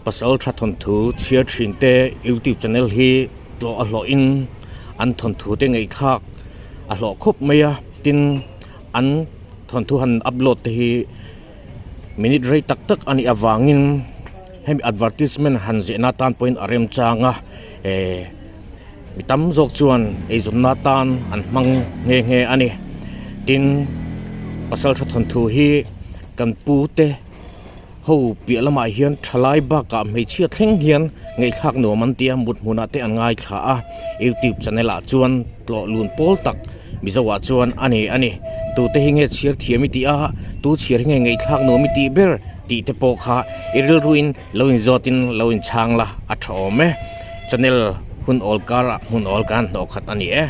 Pasal tha thawnthu chhiar thin te youtube channel hi tlawh a hlawh in an thawnthu te ngaihthlak a hlawh khawp mai a tin an thawnthu han upload te hi minute rei tak tak a nih avangin hemi advertisement han zehna tan pawhin a remchang a eh mi tam zawk chuan eizawnna tan an hmang nghe nghe a ni tin pasal tha thawnthu hi kan pu te. Ho piah lamah hian thalai bakah hmeichhia thleng hian ngaihthlak nuam an ti a, mut hmunah te an ngaithla a, youtube channel ah chuan tlawh lun pawl tak Mizo ah chuan a nei a ni. Tute hi nge chhiar thiam i tih a, tu chhiar hi nge ngaihthlak nuam i tih ber tih te pawh kha i rilruin lo inzawtin lo inchhang la a tha awm e. Channel hun awl karah hmun awl kan hnawh khat a ni e.